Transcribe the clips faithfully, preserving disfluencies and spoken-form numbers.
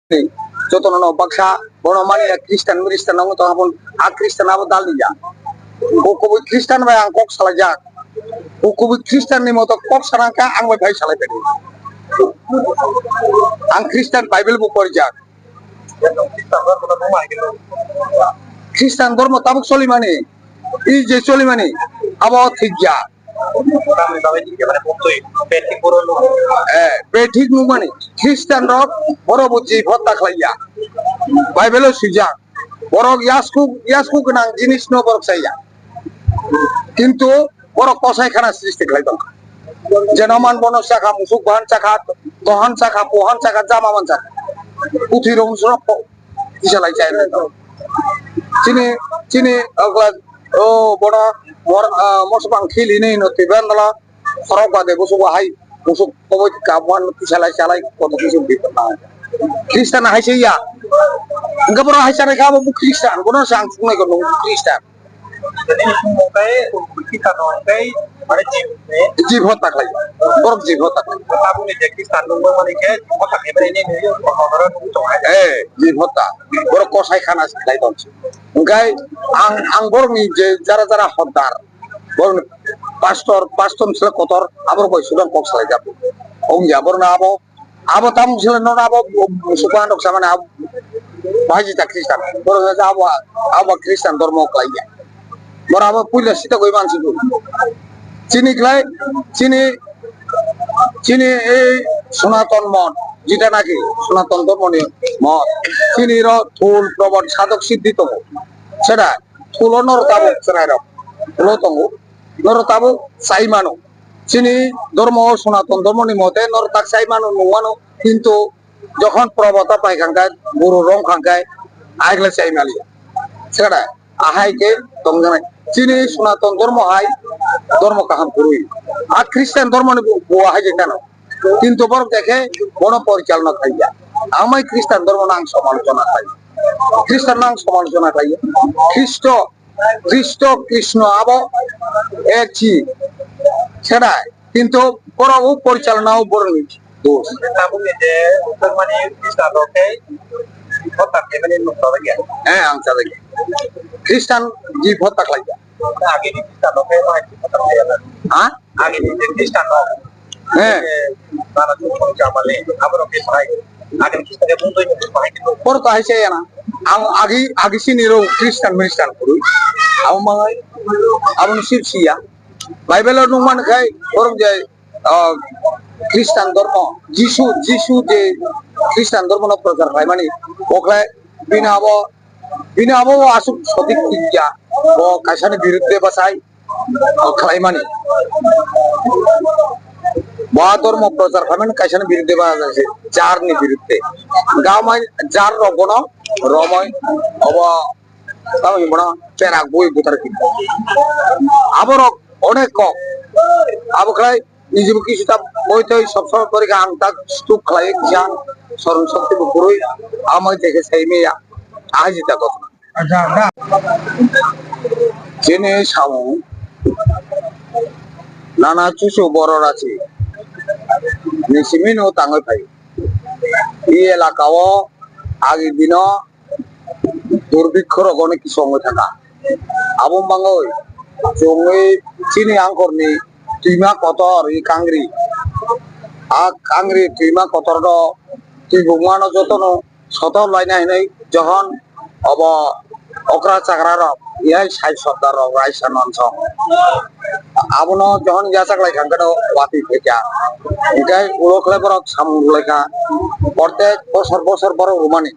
Jotono no baksa bono mani ya Christian Christian no tong apun a Christian abo dal ya. Ko kubui Christian bai ang kok salaijak. Ko kubui Christian ni moto kok sanangka ang bai phai salai phai. Ang Christian Bible bo porijak. Christian dormo tabuk solimani, i je solimani abo thik ya. Tamni bagwi hinkhe mane buktui bethik boro nuk. Eh, bethik nukmani Christian rok boro bo jibhotta khlaiya. Bible o swijak. Borok yasku, yasku gwnang jinis no borok chaya. Kintu borok kosai khana srishti khlai tong. Jenoman bono chakha, musuk bahan chakha, tohan chakha, pohan chakha, jama man chakha. Puthwi rok musuk rok po-, kisa lai chai lai tong. Chini, chini okla, o bono mor, ah, mosok ang khili ni no tiban dala. Khorok bade busuk bo hai, busuk kobo kabuan kisalai salai koto kisu bipot na. Christian hai se ya. Enggak pernah hai sana kamu bu Christian, kono sang sungai kono Christian. Jadi semua kai kita no kai ada jib ne. Jib hotak lai. Borok jib hotak lai. Tabu ni je Christian nung mani ke hotak ke ini ni orang orang nung tong hai. Eh, jib hotak. Borok kosai khana lai tong. Engkai ang, ang borok ni je jara jara hodar. Borok ni pastor, pastor ni sila kotor, aborok bai sudan kok salai jago. Ong ya, borok na abo, abo tam sila no abo, sukan rok samana abo, bahai jita Christian. Borok na abo, abo Christian dormo klai ya. Borok abo puila sita goi mansi go. Chini klai, chini, chini ei Sonaton mon, jita naki Sonaton dormo ni mon. Chini ro thul probot sadok siddhi tongo. Seda, thulo noro tabuk chwrairok thulo tongo, noro tabuk chai mano. Chini dormo, Sonaton dormoni mote noro tak chai mano, nung mano, kintu jokhon probota pai khan khe, guru rong khan khe, aigle chai maliya. Chwrai, ahai khe tongjanai. Chini Sonaton dormo hai dormo kaham kwrwi. A Christian dormoni bo, bo ahai je kheno. Kintu borok dekhe bono porichalona khaiya. Amai Christian dormo no ang somalojona khai. Christian no ang somalojona khai. Khristo, Khristo, Krishno abo ek chi. Sedai. Kintu borok o porichalona o borok ni dos. Tabuk ni je utok mani Christian rok khe hotak khe mani nuk tabuk ya. Eh, ang tabuk ya. Christian ji hotak lai ya. Age ni Christian rok khe mai hotak lai ya. Ha? Age ni je Christian rok. Eh. Bara tu kong chamale, aborok khe pai. Age ni Christian khe bundoi ni pai. Por to hai se ya na. Ang agi, agi sini ro Christian, Christian kuru. Abo mangai, abo ni sip siya. Bible o nung man khai, borok je, ah, Christian dormo, Jisu, Jisu je Christian dormo no prochar khlaimani, oklai bini abo, bini abo asuk sotik tikya, bo kaisani birudde bachai, ah, khlaimani. Bo dormo prochar khlaimani kaisani birudde bachai, jar ni birudde. Gamai jar rok bono romoi, obo, tamo bono cherak bui butar ki. Aborok onek kok. Abo khlai nijebo kisu ta boi toi sob sob kori kha ang tak stuk khlai kisa soron sokti bo kwrwi amai teke sai meya aji ta kok. Chini samung nana chuchu boro rachi ni simi no tangwi phai. I elaka o agi dino durbikho rok ono kisu wngwi thangkha. Abo wngwi chwngwi chini angkorni twima kotor i kangri. A kangri twima kotor no twibukmano jotono sotok laina hinwi johon obo okra chagra rok, iyai sai sordar rok raisa nonsong. Abono johon yachak lai kha khe watwi phaikha. Hinkhe ulo khlai borok samung rwlai kha. Protek bosor bosor borok rwmani.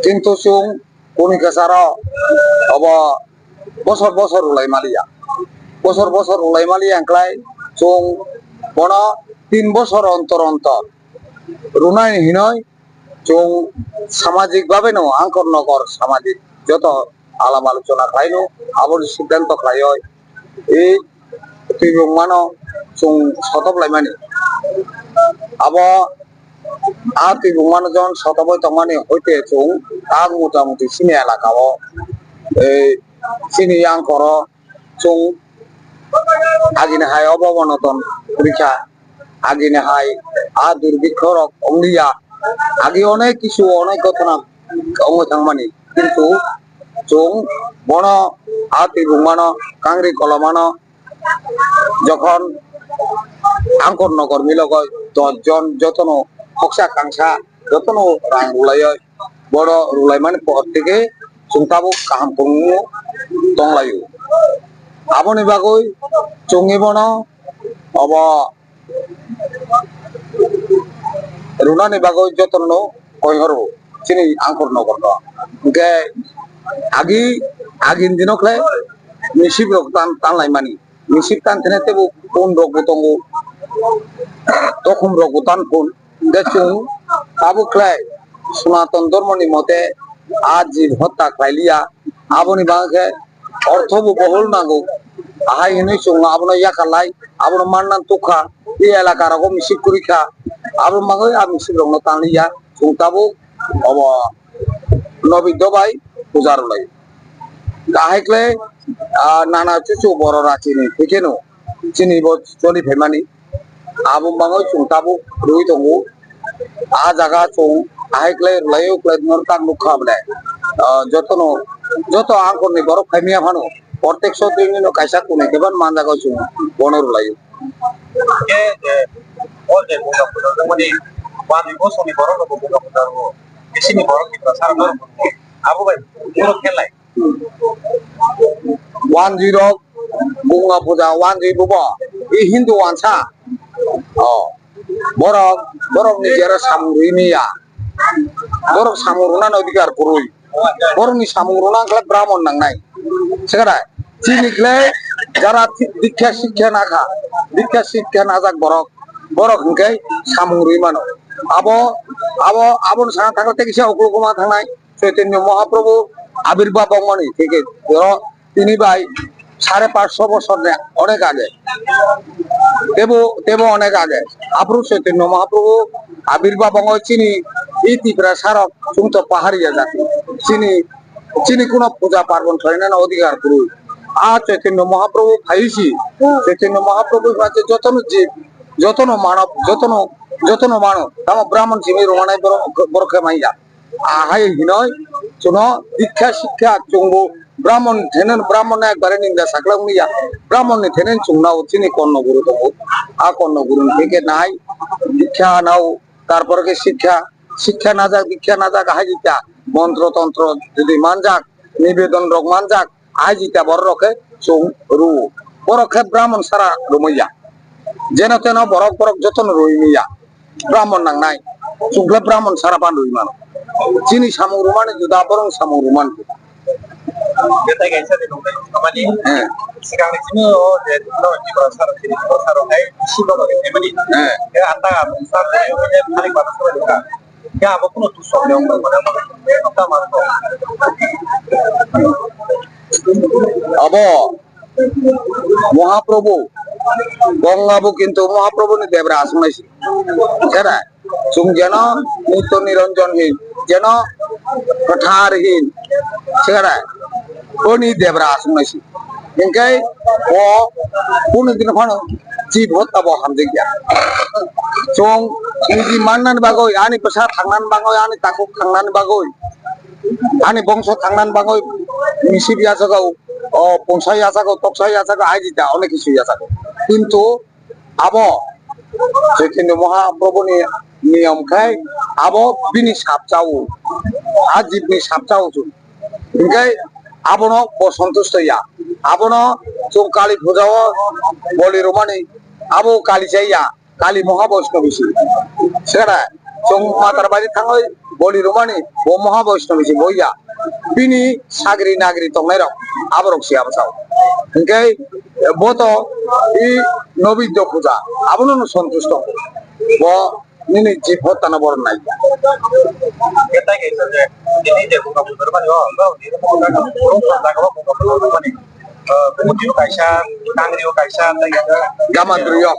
Kintu chwng kuni kwcharo obo bosor bosor rwlai maliya. Bosor bosor rwlai maliya hinklai chwng bono tin bosor ontor ontor rwnai hinoi chwng samajik babeno angkor nokor samajik joto alam alochona khlaino aboni siddhanto khlaioi. I twibukmano chwng sotok laimani. Abo a twibukmano jon sotokbai tongmani hoite chwng tak mota moti chini elaka o, ei, chini yang koro chwng agini hai obo bono ton rikha, agini hai a durbikho rok wngliya. agi onek kisu onek ghotona wngwi thangmani, kintu chwng bono a twibukmano kangri kolomano jokhon Angkor Nogor milogoi dos jon jotono khoksa kangsa jotono rang rwlaioi, bono rwlaimani por theke chwng tabuk kaham kwrwngno tonglaio. Aboni bagwi chwngwi bono obo rwnani bagwi jotono koiharwo chini Angkor Nogorno. Hwnkhe agi, agini dino khlai misip rok tan, tanlaimani. Misip tan thene teibo phone rok bo tongo, tokhum rok bo tan phone. Hwnkhe chwng tabuk khlai Sanatan Dhormoni mote a jib hotta khlai liya. Aboni bagwi khe ortho bo bohol nango. Ahai hinwi chwng abono yakarlai, abono manna tukha, e elaka rogo misip kwrwi kha. Aboni bagwi a misip rokno tangliya, chwng tabuk obo Nobiddo bai puja rwlai. Ahai khlai, ah, nana chuchu boro rachini thikeno chini bo choli phaimani. Abo bagwi chwng tabuk rwui tongo. A jaga chwng ahai khlai rwlaio khlai norok tak nukha bwle. Ah, jotono, joto Angkorni borok phaimya phano, protek sotringni no kaisa kunui khe ban manjago chwng bono rwlaio. Khe je, o je Durga Puja wngmani, wani bosongni borok rokbo Durga Puja rwo. Bisingni borok Tiprasa rok rwo. Abo bai borok khe lai. Wanjwi rok Ganga puja wanjwi bubo, i Hindu wansa. O, borok, borok ni jera samung rwi miya. Borok samung rwna no adhikar kwrwi. Borok ni samung rwna khlai Brahmon nangnai. Sekada, chini khlai jara dikha sikha nakha, dikha sikha najak borok, borok hwnkhe samung rwi mano. Abo, abo, abo ni sana thangkhe tei kisa uklukuma thangnai. Chaitanya Mahaprabhu abirbab wngmani theke oro tini bai sare panchsho bosor ni onek age. Tebo, tebo onek age. Aphuru Chaitanya Mahaprabhu abirbab wngo chini i Tiprasa rok chwng to pahariya jati. Chini, chini kuno puja parbon khlainani odhikar kwrwi. A Chaitanya Mahaprabhu phaisi. Chaitanya Mahaprabhu phaise jotono jib, jotono manob, jotono, jotono mano. Tamo Brahmon simi rwmanai borok, borok khe manya. Ahai hinoi chwngno dikha sikha chwngbo Brahmon thenen, Brahmon ekbare ninda sakla wngya. Brahmon ni thenen chwngno chini Korno Guru tongo. A Korno Guru ni theke nai dikha nao, tarpor khe sikha, sikha najak, dikha najak, ahai dikha montro tontro jodi manjak, nibedon rok manjak, ahai dikha borok rok khe chwng rwo. Borok khe Brahmon sara rwmaya. Jeno teno borok, borok jotono rwimaya. Brahmon nangnai. Chwng khe Brahmon sara phan rwi mano. Chini samung rwmani juda, borok samung rwmani juda. Betai kaisa de nongkhai samani. He. Sikang ni simi o je no Tiprasa rok, chini Tiprasa rok hai bisi no rwi mani. He. He ata ang sa ko ne thari ba sa ka. Ya abo kuno tu sok de ong ba. Ata ma ko. Abo Mahaprabhu, Ganga bo kintu Mahaprabhu ni debra aswk naisi. Jera, chwng jeno nitto niranjan hin, jeno kwthar hin, jera, boni debra aswk naisi. Hingke bo kunu din phano jib hotta bo hamjak ya. Chwng niji mannani bagwi, ani bwsa thangnani bagwi, ani takhuk thangnani bagwi, ani bongso thangnani bagwi misip yachago, o pungsa yachago, toksa yachago, aji da onek kisu yachago. Kintu abo Chaitanya Mahaprabhu ni niyom khai abo bini sapchao, a jibni sapchao chwng. Hingke abono bo sontusto ya. Abono chwng Kali puja o boli rwmani abo Kali chaya. Kali Mahaboisnobi se. Sekada, chwng Matar Bari thangwi boli rwmani, bo Mahaboisnobi se, bo ya. Bini sagri nagri tongnairok, aborok se abo sao. Hingke, bo to i Nobiddo puja, abono no sontusto. Bo nini jib hottano boron nai. Ketai kaisa je, nini je buka buka rwmani, o, o, nini buka buka rwmani, o, buka buka kaisa, kangri o kaisa, tei kaisa. Gamadri o.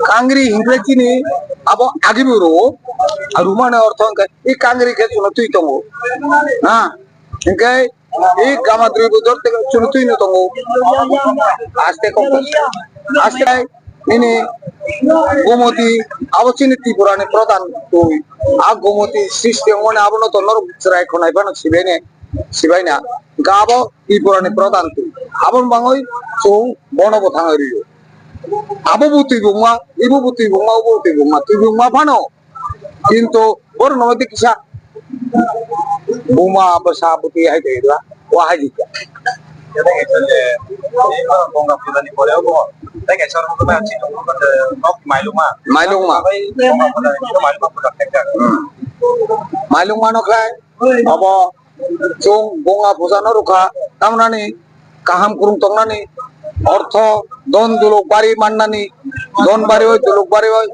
Kangri hinkhe chini abo agi bo rwo, a rwmani ortho hinkhe i kangri khe chwngno twi tongo. Ha, hinkhe i gamadri bo dorte chwngno twi no tongo. Aste kok, aste Nini Gomoti abo chini Tripura ni pradhan twi. A Gomoti srishti wngmani abono to norok chwrai khwnai phano sibaini, sibaina. Hwnkhe abo Tripura ni pradhan twi. Aboni bagwi chwng bono bo thangwi rwo. Abo bo twi bungma, ibo bo twi bungma, obo bo twi bungma, twi bungma phano. Kintu borok no kisa buma bwsa bwtwi hai tongwi rwla, o hai di kha. Tei kaisa je, tei no Ganga puja ni pore obo, tei kaisa oro no chini nok mailuma. Mailuma. Ganga puja ni mailuma puja khaijak. Hmm. Mailuma no khai, obo chwng Ganga puja no rwkha, tamnani kaham kwrwng tongnani, ortho, don dulok bari mannani, don bari oi, dulok bari oi,